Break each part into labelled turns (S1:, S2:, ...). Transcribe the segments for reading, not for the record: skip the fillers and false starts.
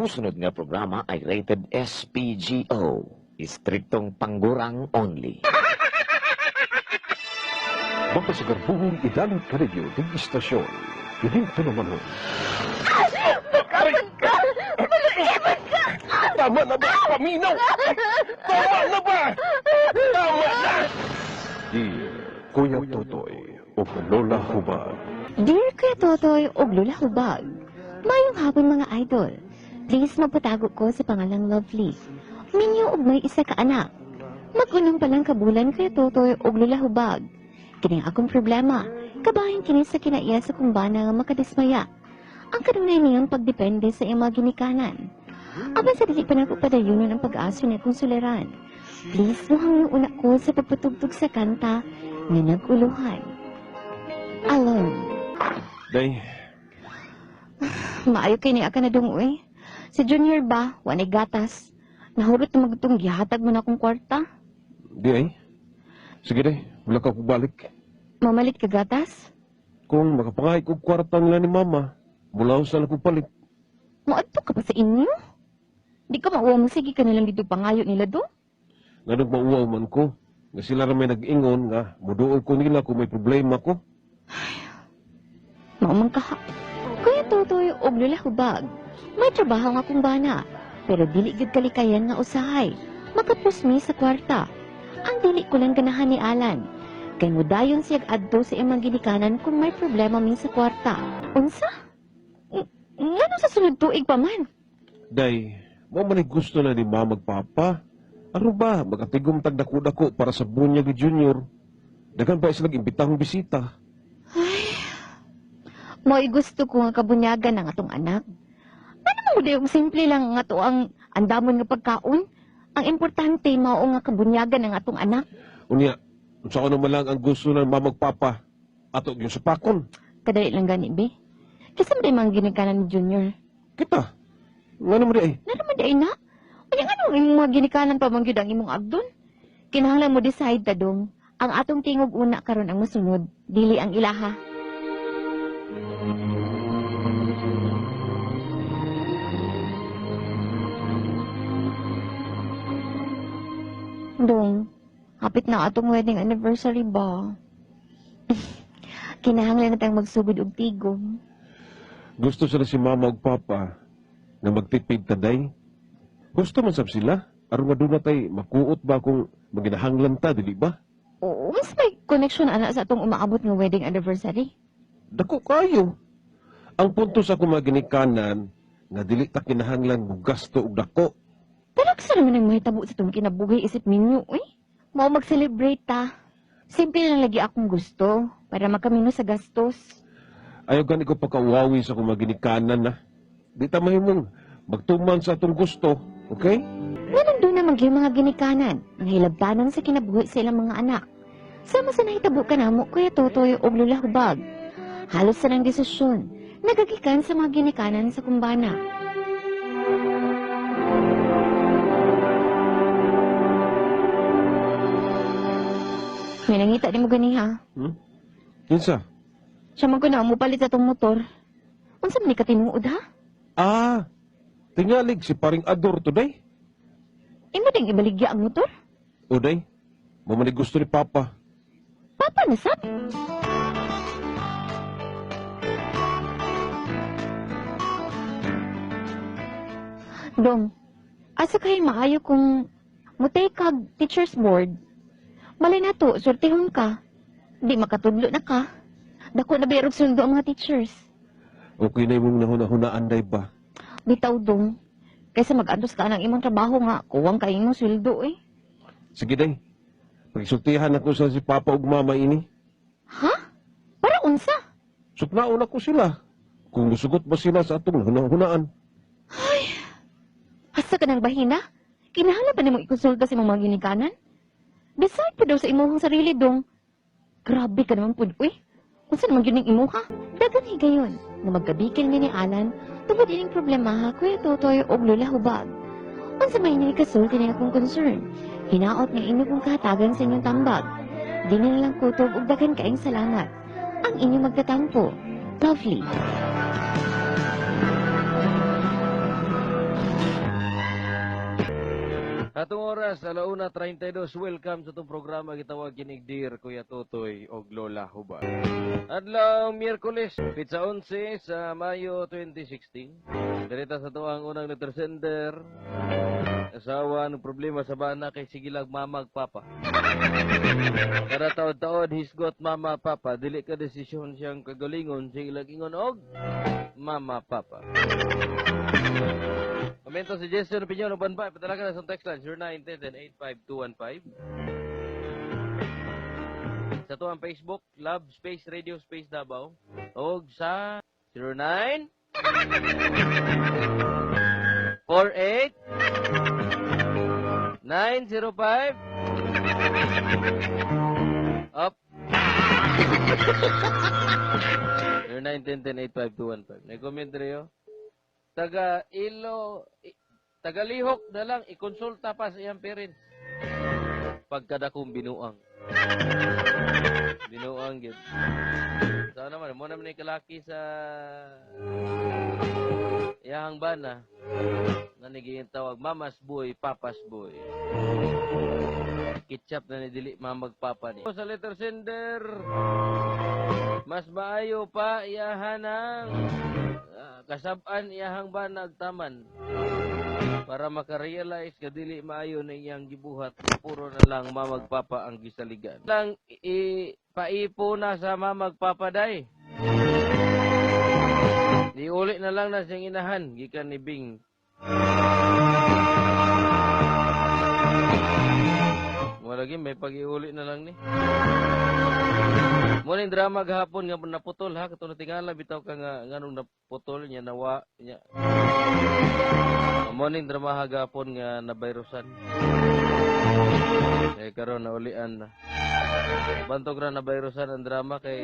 S1: Musunod nga programa ay rated SPGO. Istriktong panggurang only.
S2: Baka sa garbuhong idalit ka radio ting istasyon. Kininto naman ho.
S3: Aray! Tama na ba? Paminaw! Tama na ba? Tama na!
S2: Dear Kuya Totoy o Lola Hubag.
S4: Dear Kuya Totoy og Lola Hubag, mayong hapon mga idol. Please magpatago ko sa pangalang Lovely. Minyo og may isa ka anak. Mag-unong pa lang kabulan, Kuya Totoy og Lola Hubag. Kini ang akong problema. Kabahin kini sa kinaiya sa kumbana nga makadismaya. Ang kanunay niyang pagdepende sa iyang mga ginikanan. Apan sa dili pa nako padayunon ang pag-aso na akong suliran. Please muhang una ko sa pagpatugtog sa kanta nga nag-uluhan. Alone.
S2: Day,
S4: Maayo kay ni aka na dong uy. Si Junior ba, wanay gatas. Nahurot na magtong gihatag mo na akong kwarta.
S2: Di ay. Sige day, wala ka balik.
S4: Mamalit ka gatas?
S2: Kung makapangay kog kwarta nila ni Mama, mulaw sa lang kong palit.
S4: Moadto ka pa sa inyo? Di ka mauwa mo, sige ka na lang dito pangayo nila do.
S2: Nganong mauwaw man ko. Nga sila ra may nag-ingon nga muduol ko nila kung may problema ko.
S4: Maumang kaha. Kuya Totoy og Lola Hubag, may trabaho nga akong bana. Pero dili gyud kalikayan nga usahay. Makapusmi sa kwarta. Ang dili ko lang ganahan ni Alan. Kay mudayon siya adto sa imong ginikanan kung may problema min sa kwarta. Unsa? Ngano sa sunod tuig pa man?
S2: Day, mo man ay gusto na ni Mama magpapa. Ano ba, magatigom tag dako-dako para sa bunyag ni Junior. Daghan pa sila imbitahong bisita.
S4: Mo'y gusto ko nga kabunyagan ang atong anak. Ano mo yung simple lang nga to ang andamon nga pagkaon? Ang importante mao nga kabunyagan ang atong anak.
S2: Unya, unsa ko naman lang ang gusto na mama magpapa. Ato yung supakon.
S4: Kadali lang gani, be. Kasi man mga ginikanan ni Junior.
S2: Kita. Nga naman di ay.
S4: Naraman di ay na. Unya nga nung imong mga ginikanan pa man gyud ang imong agdon. Kinahanglan mo decide ta dong. Ang atong tingog una karon ang masunod, dili ang ilaha. Dong, hapit na atong wedding anniversary ba? Kinahanglan na tayong magsugod og tigom.
S2: Gusto sila si mama ug papa nga magtipid ta day. Gusto man sab sila. Aron nga doon na tay makuot ba kung maginahanglan ta, dili ba?
S4: Oo, mas may connection ana sa atong umaabot nga wedding anniversary.
S2: Dako kayo. Ang punto sa akong mga ginikanan nga dili ta kinahanglan mugasto og dako.
S4: Talaksa naman ang mahitabo sa itong kinabuhi isip ninyo, uy. Mao mag-celebrate ta. Simple lang lagi akong gusto para makamino sa gastos.
S2: Ayaw gani ko pagkauwawi sa akong mga ginikanan na. Di ta mahimong magtuman sa atong gusto, okay?
S4: Nganong doon naman yung mga ginikanan, ang hilabtanan sa kinabuhi sa ilang mga anak. Sama sa nahitabo ka namo, Kuya Totoy og Lola Hubag. Halos sa nang desisyon, nagagikan sa mga ginikanan sa kumbana. May nangita di mo gani ha?
S2: Kinsa?
S4: Siya man ko na mupalit sa tong motor. Unsa man ni katinuod ha?
S2: Ah, tingalig si paring Ador today.
S4: Imo ding ibaligya ang motor?
S2: Oday, mo man ni gusto ni Papa.
S4: Papa na sab. Dong, asa kay maayo kung mutay kag teacher's board. Malay na to, sortihon ka. Di makatudlo na ka. Dako na bayarog sweldo ang mga teachers.
S2: Okay na imong nahuna-hunaan day ba?
S4: Bitaw dong. Kaysa mag-antos ka ng imong trabaho nga, kuwang kay imong sweldo eh.
S2: Sige day. Pagsultihan ako sa si Papa ug Mama ini.
S4: Ha? Para unsa?
S2: Suknaon ako sila. Kung musugot ba sila sa atong nahuna-hunaan.
S4: Asa ka ng bahina? Kinahanglan pa nimo ikonsulta sa imong mga ginikanan? Decide pa daw sa imong sarili dong. Grabe ka naman pud uy. Unsa naman gyud ning imuha? Dagan higayon nga magkabikil ni Alan tungod ining problema ha, Kuya Totoy og Lola Hubag. Unsa may ini kasulti ni akong concern? Hinaot nga inyo kong kahatagan sa inyong tambag. Di na lang kutob og daghan kaayong salamat. Ang inyong magtatampo. Lovely.
S5: Sa atong oras, 1:32, welcome sa atong programa gitawag kinig Dear Kuya Totoy og Lola Hubag. Adlaw Miyerkules, petsa 11 sa Mayo 2016. Direta sa atoang unang letter sender. Asawa ng problema sa bana kay sige lag mama ug papa. Kada taod-taod hisgot mama papa, dili ka desisyon siyang kagalingon, sige lag ingon og mama papa. Komento, suggestion, opinion, uban pa, padala ka na sa text line 0910 85215. Sa atoang Facebook, Love Space Radio Space Davao. Og sa 09 48 905 up 09 10 10 85215. Nag-comment rin. Taga Ilo, tagalihok na lang, ikonsulta pa sa iyang parents. Pagkadakong binuang. Binuang gid. Sa naman, mo naman ni kalaki sa iyahang bana na naging tawag mama's boy, papa's boy. Ketchup na ni dili mamagpapa ni. Sa letter sender, mas maayo pa iyahan ang kasab-an iyahang bana taman para makarealize ka dili maayo na iyang gibuhat, puro na lang mamagpapa ang gisaligan. Lang ipaipo na sa mamagpapa day. Di uli na lang na siyang inahan gikan ni Bing. Wala lagi may pag-iuli na lang ni. Mo ning drama gahapon nga naputol ha, katong tingala bitaw ka nga nganong naputol niya nawa niya. Mo ning drama ha gahapon nga nabayrusan. Eh karon naulian na. Bantog ra nabayrusan ang drama kay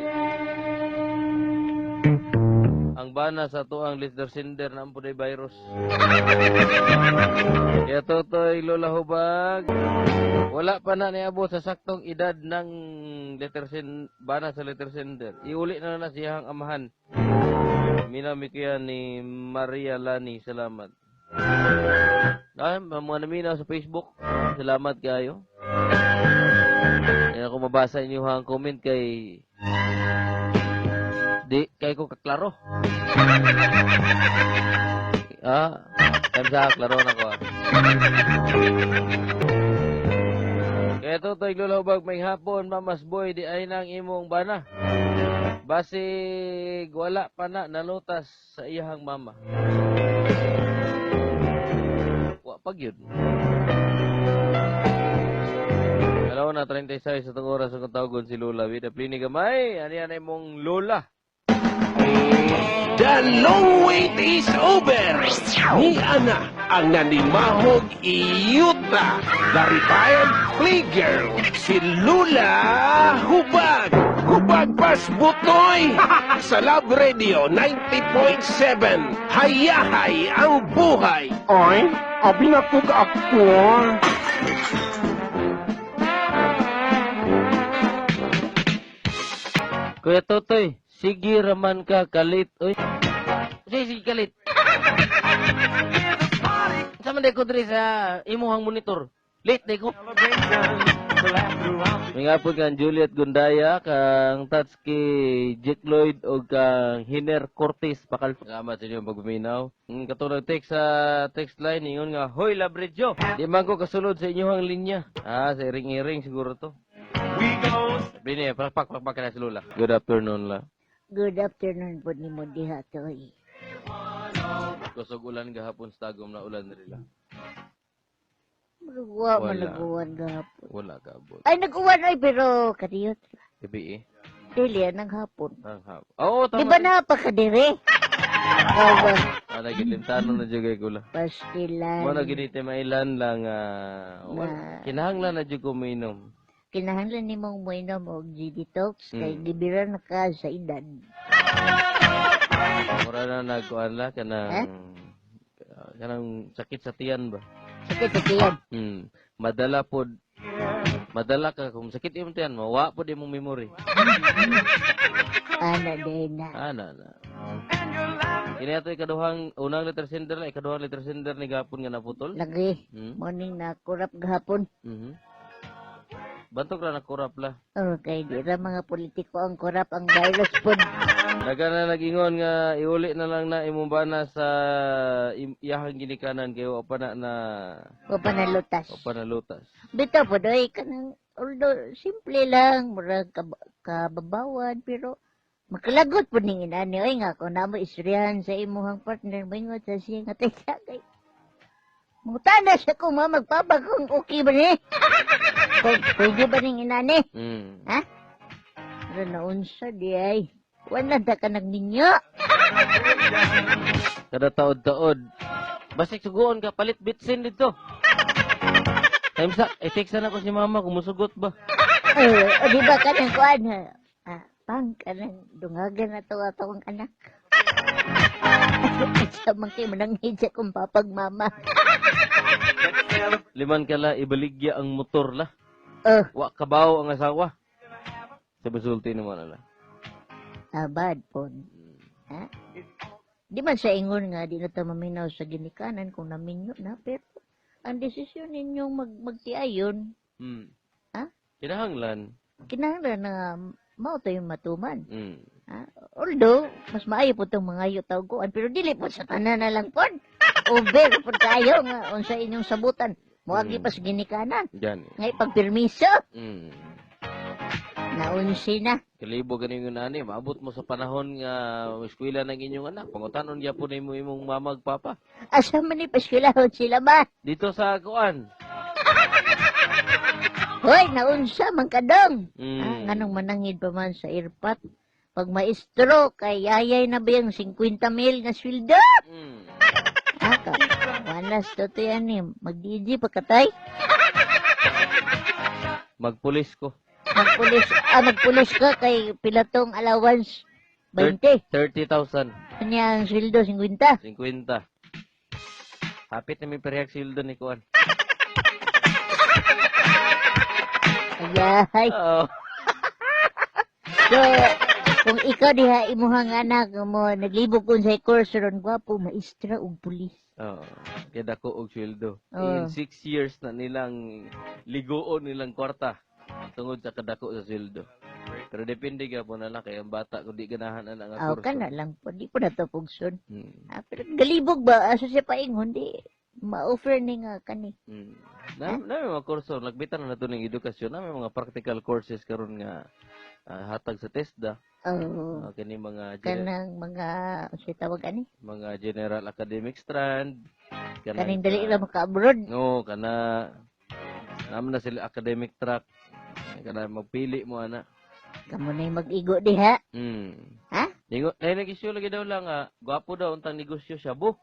S5: ang bana sa tuang leader sender na ampo virus. Kaya Totoy, Lola Hubag, wala pa na niabot sa saktong edad ng letter sen, bana sa letter sender. Iuli na na siyang amahan. Minami kaya ni Maria Lani, salamat. Ay, mga naminaw sa Facebook, salamat kayo. Kaya kung mabasa inyo ang comment kay di kay ko kaklaro. Ah, sa klaro na ko. Kaya Totoy, Lola Hubag, may hapon, mamas boy, di ay nang imong bana. Basig wala pa na nalutas sa iyahang mama. Wa pag yun. 1:36 sa itong oras ang tawagon si Lola. Vida plini gamay, ani yan imong Lola.
S3: The long wait is over! Ni Ana ang nanimahog iyuta, the retired playgirl, si Lula Hubag! Hubag pas butoy! Sa Love Radio 90.7, hayahay ang buhay!
S6: Ay, abi na kog ako.
S5: Kuya Totoy, sige raman ka kalit. Uy. Sige, sige kalit. Sa man ko diri sa imuhang monitor. Late na ko. May nga po kang Juliet Gundaya, kang Tatsuki Jack Lloyd, o kang Hiner Cortez. Pakal. Salamat sa inyong pagbuminaw. Katulad text sa text line, ingon nga, Hoy Labredyo! Di man ko kasunod sa inyong linya. Ah, sa iring-iring siguro to. Bini, pakpak, pakpak ka na si Lola. Good afternoon, la.
S7: Good afternoon po ni mo diha, Toy.
S5: Kusog ulan gahapon sa Tagum na ulan nila.
S7: Wa man
S5: Wala.
S7: nag-uwan gahapon.
S5: Wala ka abot.
S7: Ay, nag-uwan ay, pero kadiyot.
S5: Gabi eh.
S7: Dili, anang hapon.
S5: Ang hap. Oo,
S7: Di
S5: tama.
S7: ba na pa kadire? Oh, ba,
S5: Ah, nagilimtanon na jud kay kula.
S7: pastilan.
S5: Mo na ginite mailan lang wala.
S7: Na-
S5: Kinahanglan na jud ko mainom.
S7: Kinahanglan nimong moinom og G-Detox kay gibira na ka sa edad.
S5: Mura na nagkuan la kanang
S7: Eh?
S5: kanang sakit sa tiyan ba.
S7: Sakit sa tiyan.
S5: Madala pod madala ka kung sakit imong tiyan, mawa pod imong memory.
S7: Ana, day na.
S5: Ana na. Kini ato ikaduhang unang letter sender na ikaduhang letter sender ni gapon nga naputol.
S7: Lagi.
S5: Hmm?
S7: Morning na kurap gahapon.
S5: Bantog ra na kurap la.
S7: Oh, kay di ra mga politiko ang kurap ang virus pod.
S5: Daga na nagingon nga iuli na lang na imong bana sa iyahang ginikanan kay wa pa na na
S7: O panalutas.
S5: wa pa nalutas.
S7: Bitaw po doy kanang although simple lang murag kababawan pero makalagot po ning inani oy nga kung namo istoryahan sa imuhang partner moingon sa siya nga taysa kay Mutana siya kung ma magpapa kung okay ba ni? Kung pwede ba ning inani? Ha? Pero naunsa di ay. Wala ta ka nagminyo.
S5: Kada taod-taod. Basig suguon ka palit bitsin dito. Time sa i-text na ko si mama kung musugot ba.
S7: Eh, o di ba kanang kuan ha? Ah, pang kanang dungagan na to ato akong anak. Sa man kay mananghid sa kong papag mama.
S5: Liman ka la ibaligya ang motor la.
S7: Oh,
S5: Wa kabaw ang asawa. Sa basulti naman ala.
S7: abad po. Ha? Di man sa ingon nga di na ta maminaw sa ginikanan kung naminyo na pero ang desisyon ninyong magtiayon, Ha?
S5: Kinahanglan.
S7: Kinahanglan na mao to yung matuman. Ha? Although, mas maayo po itong mga yutaw kuan, pero dili po sa tanan na lang po. Over po tayo nga unsa inyong sabutan. Moagi pa sa ginikanan.
S5: Gani.
S7: Ngay pagpermiso, naunsi na.
S5: Kalibo gani yung nani, maabot mo sa panahon nga eskwela ng inyong anak. Pangutanon gyapon nimo imong mama ug papa.
S7: Asa man ni paskwilahon sila ba?
S5: Dito sa kuan.
S7: Hoy, naunsa man kadong. Ah, nganong manangid pa man sa airpot. Pag maestro, kay yayay na ba yung 50 mil nga sweldo? Ah, ka, walas to to yan eh. Mag-DJ pagkatay.
S5: Magpulis ko.
S7: Magpulis ka kay pilatong allowance 20.
S5: 30,000.
S7: Kanya ang sweldo 50.
S5: 50. Hapit na may parehag sweldo ni kuan.
S7: Ayay.
S5: Oo.
S7: So, kung ikaw diha imuhang anak mo naglibog kun sa course ron gwapo maestra ug pulis.
S5: Oo. Kaya dako og sweldo.
S7: Oo.
S5: In 6 years na nilang ligoon nilang kwarta tungod sa kadako sa sweldo. Pero depende gyapon na lang kay ang bata kung di ganahan na nga
S7: Aw
S5: kurso.
S7: ka na lang po, di po na to pugson. Ah, pero galibog ba asa siya paingon di ma-offer ni nga kani.
S5: Na may mga kurso, nagbitan na nato ning edukasyon, na may mga practical courses karon nga hatag sa TESDA.
S7: Oh,
S5: Kini mga
S7: kanang mga unsay tawag ani?
S5: mga general academic strand.
S7: Kaning dali ra maka-abroad.
S5: No, kana naman na sila academic track. Kana magpili mo ana.
S7: Kamo na mag-igo diha. Ha?
S5: Ningo, nay nag-issue lagi daw lang gwapo daw untang negosyo shabu.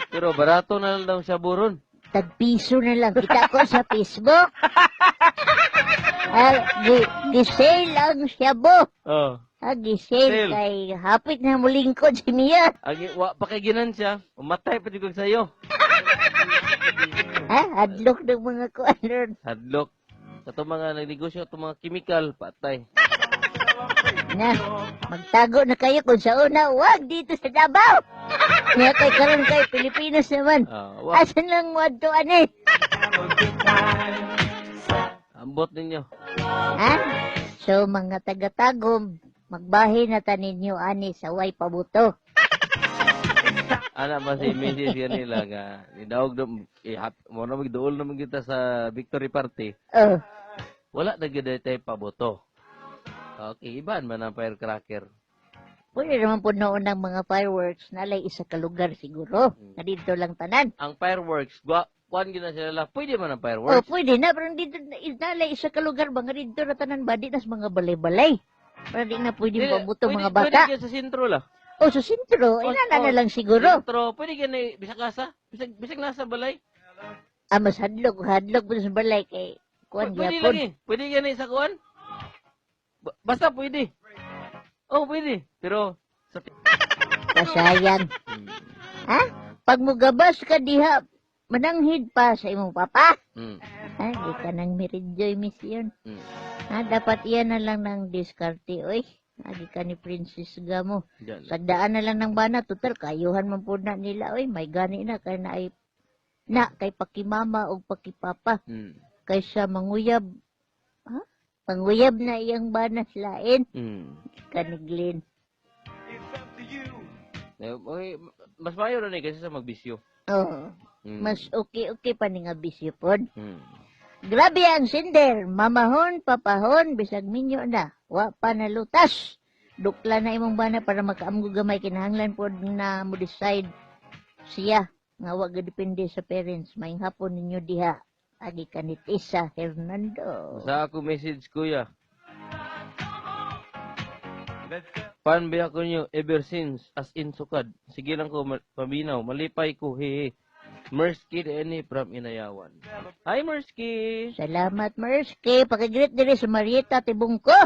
S5: Pero barato na lang daw shabu ron.
S7: Tag piso na lang kita ko sa Facebook. Ah, gi-sale ang shabu.
S5: Oh.
S7: Ah, gi-sale
S5: Sale.
S7: kay hapit na mulingkod si Mia.
S5: Agi wa pa kay ginansya, umatay pa jud sayo.
S7: Ha? Hadlok ng mga kuan ron.
S5: Hadlok. Sa mga nagnegosyo, itong mga chemical, patay.
S7: Na, magtago na kayo kung sa una, wag dito sa Davao. Nga kay karon kay Pilipinas naman.
S5: Wag.
S7: Asan lang wadto ani?
S5: Ambot ninyo.
S7: Ha? So mga taga-tagom, magbahin na ta ninyo ani sa way pabuto.
S5: Ana ba si Mrs. kanila nga nidaog do eh, mo na magduol naman kita sa victory party.
S7: Oh.
S5: Wala na gyud tay paboto. Okay, iban man ang firecracker.
S7: Pwede naman po noon ng mga fireworks nalay isa ka lugar siguro. Na dito lang tanan.
S5: Ang fireworks, kuan gyud na sila la, pwede man ang
S7: Oh,
S5: fireworks.
S7: pwede na pero dito nalay isa ka lugar ba nga dito na tanan ba di nas mga balay-balay. Para di na pwede
S5: Dili,
S7: pabuto mga
S5: pwede
S7: bata.
S5: gyud sa sentro la.
S7: Oh, sa sentro,
S5: Oh,
S7: inana na
S5: oh,
S7: lang siguro.
S5: Sentro, pwede gyud na bisag asa, bisag nasa balay.
S7: Ah, mas hadlok, hadlok po sa balay kay kuan
S5: Pwede
S7: gyapon.
S5: lagi. Pwede gyud na sa kuan. Basta pwede. Oh, pwede. Pero sa
S7: Kasayang. Ha? Pag mugabas ka diha, mananghid pa sa imong papa. Ha, di ka nang Merijoy Mission. Ha, dapat iyan na lang ng diskarte, oy. Agi ka ni Princess Gamo.
S5: Diyan.
S7: Sagdaan na lang ng bana, total kayuhan man po na nila oy, may gani na kay na ay na kay pakimama og pakipapa kaysa manguyab. Ha? Manguyab na iyang bana sa lain kaniglin.
S5: Eh, okay, mas mayo na ni kaysa sa magbisyo.
S7: Oo. Mas okay-okay pa ni nga bisyo pod. Grabe ang sinder, mamahon, papahon, bisag minyo na. Wa pa na lutas. Dukla na imong bana para makaamgo gamay, kinahanglan pod na mo decide siya nga wa depende sa parents. Maayong hapon ninyo diha. Agi ka ni Tisa Hernando.
S5: Sa ako message, kuya. Fan ba ako niyo ever since, as in sukad. Sige lang ko paminaw, malipay ko, hehe. Mersky any from Inayawan. Hi, Mersky!
S7: Salamat, Mersky. Pakigreet diri sa Marieta Tibungko.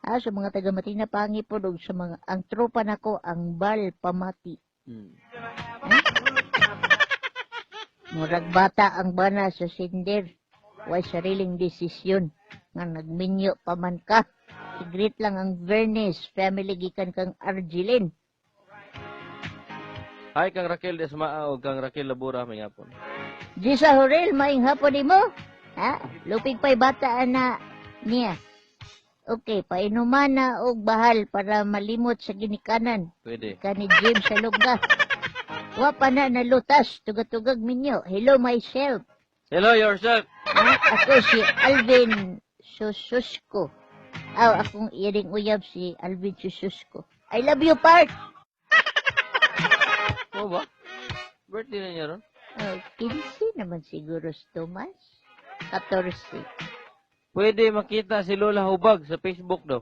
S7: Ha, sa mga taga Matina Pangi po ug sa mga ang tropa nako ang Bal Pamati. Murag bata ang bana sa sinder. Way sariling desisyon nga nagminyo pa man ka. I-greet lang ang Vernes family gikan kang Argilin.
S5: Hi kang Raquel Desmaa o kang Raquel Labura, may hapon.
S7: Gisa Horel, maing hapon nimo. Ha? Lupig pa'y bata na niya. Okay, painuman na og bahal para malimot sa ginikanan.
S5: Pwede.
S7: Kani James sa lugga. Wa pa na nalutas, tugatugag minyo. Hello myself.
S5: Hello yourself!
S7: Ha? Ako si Alvin Sususko. Aw, akong iring uyab si Alvin Sususko. I love you, Park!
S5: Oo ba? Birthday na niya ron?
S7: Oh, 15 naman siguro si Tomas. 14.
S5: Pwede makita si Lola Hubag sa Facebook daw.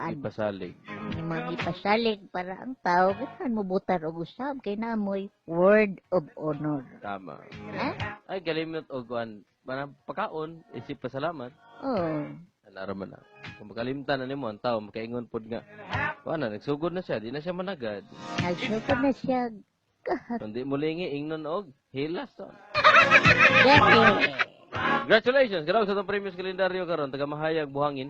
S5: Ipasalig.
S7: Yung mga ipasalig para ang tao, ganahan mo butar og usab kay naamoy word of honor.
S5: Tama.
S7: Ha?
S5: Ay, galimot og kuan. Manang pakaon, isip pasalamat.
S7: Oh.
S5: Alara man na. Kung makalimtan na nimo ang tao, makaingon pod nga. Kuan na, nagsugod na siya, di na siya managad.
S7: Nagsugod na siya.
S5: Kung di mo lingi, ingnon og hilas to.
S7: Gani.
S5: Congratulations! Karaw sa itong premios kalendaryo karon taga Mahayag Buhangin.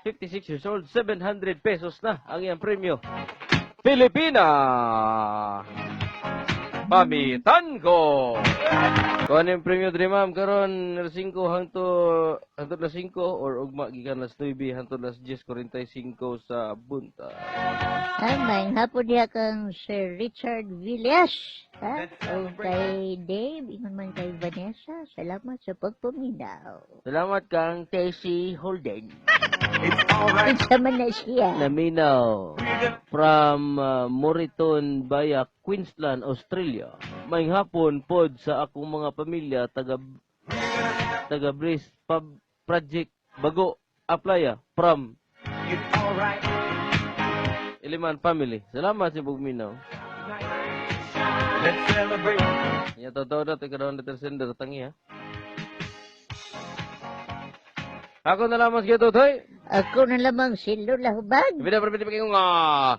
S5: 56 years old, 700 pesos na ang iyang premyo. Pilipina! Pamitan ko! Kung ano yung premyo diri ma'am karon alas 5 hangto hangtod alas 5 or ugma gikan alas 9 hangtod alas 10:45 sa bunta.
S7: Ay, maayong hapon diha kang Sir Richard Villas. Ha? O kay Dave, ingon man kay Vanessa. Salamat sa pagpaminaw.
S5: Salamat kang Casey Holden.
S7: Unsa man na siya.
S5: Naminaw from Moreton Baya, Queensland, Australia. Maayong hapon pod sa akong mga pamilya taga Bris Pub Project Bago Aplaya from Iliman family. Salamat sa pagminaw.
S3: Let's celebrate.
S5: Nya totoo na ikaw letter sender tangi ha. Ako na lamang si Totoy.
S7: Ako na lamang si Lola Hubag.
S5: Bida pa pwede nga.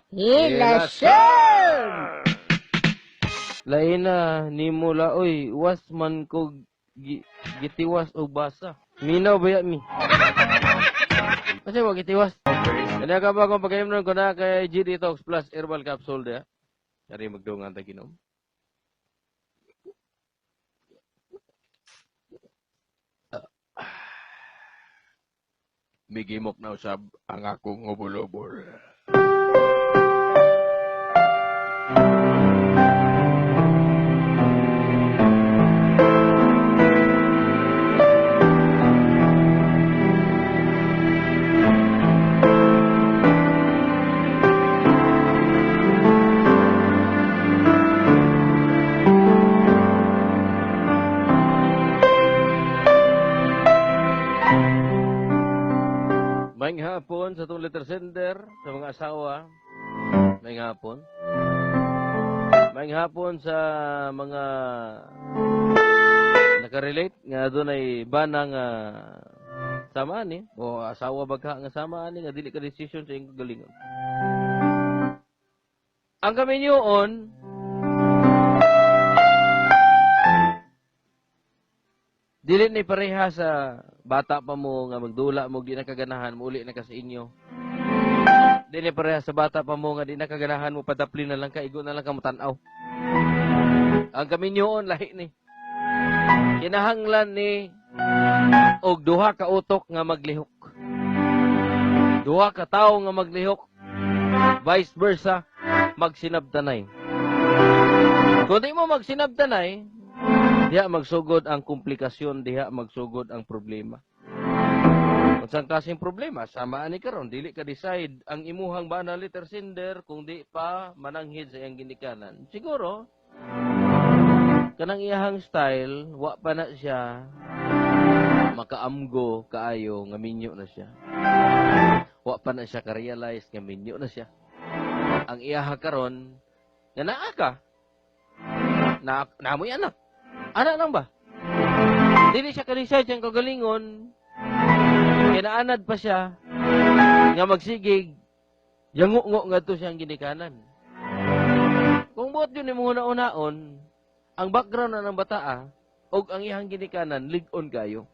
S7: Hilason!
S5: Lain na nimo laoy was man ko gitiwas og basa. Minaw ba mi? Kasi wa gitiwas. Kanya ka ba kung pagkaimnon ko na kay G Detox Plus Herbal Capsule dia. Kari magdungan ta ginom. Migimok na usab ang akong ubol-ubol. Maayong hapon sa itong letter sender, sa mga asawa. Maayong hapon. Maayong hapon sa mga nakarelate nga doon ay bana nga sama ni o asawa bagha nga sama ani nga dili ka decision sa iyong kagalingon. Ang kaminyoon dili ni pareha sa bata pa mo nga magdula mo di nakaganahan mo uli na ka sa inyo. Dili ni pareha sa bata pa mo nga di nakaganahan mo padapli na lang ka igo na lang ka motan-aw. Ang kaminyoon lahi ni. Kinahanglan ni og duha ka utok nga maglihok. Duha ka tawo nga maglihok. Vice versa, magsinabtanay. Kung di mo magsinabtanay, diha magsugod ang komplikasyon, diha magsugod ang problema. Unsang klaseng problema, sama ani karon dili ka decide ang imuhang bana letter sender kung di pa mananghid sa iyang ginikanan. Siguro kanang iyahang style, wa pa na siya makaamgo kaayo nga minyo na siya. Wa pa na siya ka-realize nga minyo na siya. Ang iyaha karon nga naa ka. Na naamoy anak. Anak lang ba? Dili siya ka-decide siyang kagalingon. Kinaanad pa siya nga magsigig yango-ngo ngadto siyang ginikanan. Kung buot yun imong una-unaon, ang background na ng bataa og ang iyang ginikanan lig-on kayo.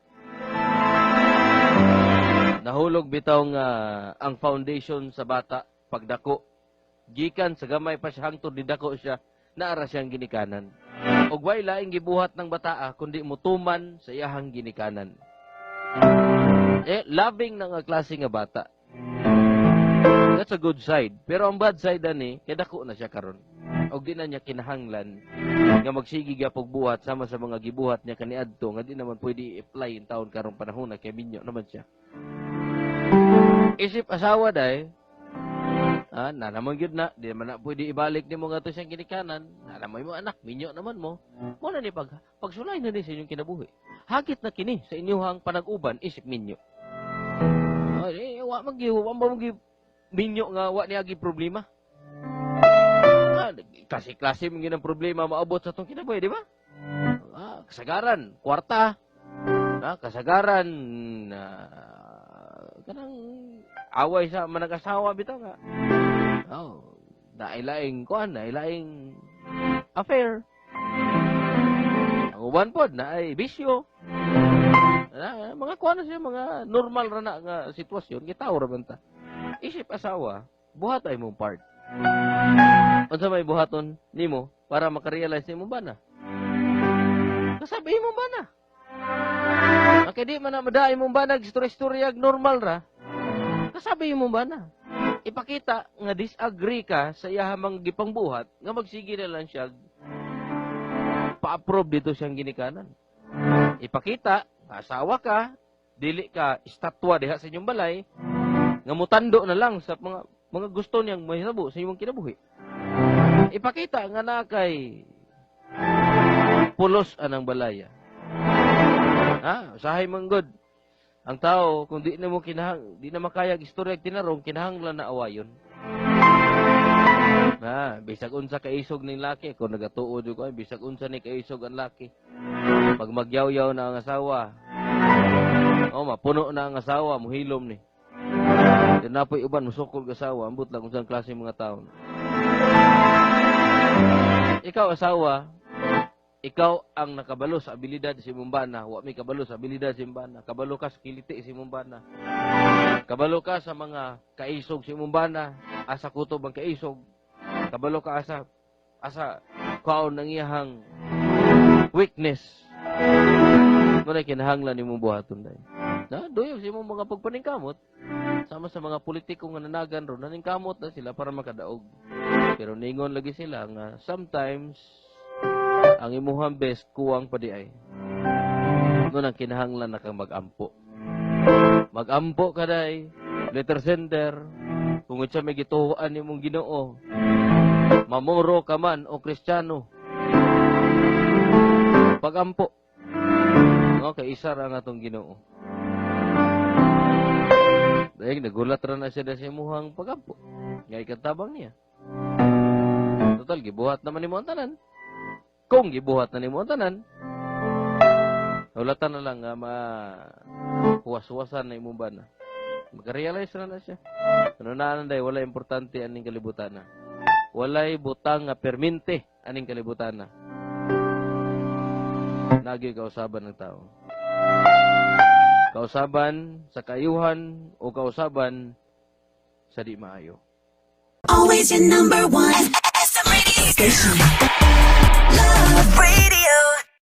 S5: Nahulog bitaw nga ang foundation sa bata pagdako. Gikan sa gamay pa siya hangtod didako siya, naara siyang ginikanan. Og way laing gibuhat ng bataa kundi mutuman sa iyahang ginikanan. Loving na nga klase nga bata. That's a good side. Pero ang bad side ani, kay dako na siya karon. Og di na niya kinahanglan nga magsige gyapog buhat sama sa mga gibuhat niya kaniadto nga di naman pwede i-apply in taon karong panahon na kay minyo naman siya. Isip asawa day, na naman gyud na, di naman na pwede ibalik nimo ngadto siyang ginikanan, na naman mo anak, minyo naman mo. Mo na ni pagsulay na ni sa inyong kinabuhi. Hagit na kini sa inyong panag-uban isip minyo. Ay, wa man gyud, wa man gyud minyo nga wa niya gi problema. Klase-klase man gyud ang problema maabot sa atong kinabuhi, di ba? Kasagaran, kwarta. Kasagaran, kanang away sa manag-asawa bitaw nga. Oh, nailaing kuan, nailaing affair. Ang uban pod naay bisyo. Mga kuan na siya, mga normal ra na nga sitwasyon, gitaw ra man ta. Isip asawa, buhat ay mong part. Unsa may buhaton nimo para makarealize nimo ba na? Kasabi mo ba na? Ang di man na madaay mong ba nag-story-story normal ra. Kasabi mo ba na? Ipakita nga disagree ka sa iyahamang gipangbuhat nga magsige na lang siya pa-approve dito siyang ginikanan. Ipakita nga asawa ka, dili ka estatwa diha sa inyong balay, nga mutando na lang sa mga gusto niyang mahitabo sa inyong kinabuhi. Ipakita nga na kay pulos anang balaya. Usahay man good. Ang tao, kung di na mo kinahang, di na makayag istorya tinarong, kinahanglan na awayon. Na, bisag unsa kaisog ning laki, kung nagatuo ko, ay, bisag unsa ni kaisog ang laki. Pag magyawyaw na ang asawa, oh, mapuno na ang asawa, muhilom ni. Then napoy uban, musukol asawa, ambot lang unsang klase mga tao. Ikaw asawa, ikaw ang nakabalo sa abilidad si imong bana, wa may kabalo sa abilidad si imong bana. Kabalo ka sa kiliti si imong bana. Kabalo ka sa mga kaisog si imong bana, asa kutob ang kaisog. Kabalo ka asa kaon ng iyahang weakness. Muna kinahanglan nimong buhaton dai. Na duyog sa imong mga pagpaningkamot sama sa mga politiko nga nanagan ron, naningkamot na sila para makadaog. Pero ningon lagi sila nga sometimes ang imuhang best kuwang pa di ay. Mo nang kinahanglan na kang mag-ampo. Mag-ampo ka day, letter sender, kung unsa may gituohan nimong Ginoo. Mamoro ka man o Kristiyano. Pag-ampo. No, kay isa ra ang atong Ginoo. Dahil nagulat ra na siya sa imuhang pag-ampo. Nga ikatabang niya. Total, gibuhat naman nimo ang tanan. Kung gibuhat na nimo ang tanan, hulatan na lang nga ma huwas-huwasan na imong bana. Maka-realize na na siya. Ano na day, wala importante aning kalibutan na. Walay butang nga perminte aning kalibutan na. Nagi kausaban ng tao. Kausaban sa kaayuhan o kausaban sa di maayo.
S8: Always your number one. SM Radio Station. Love Radio.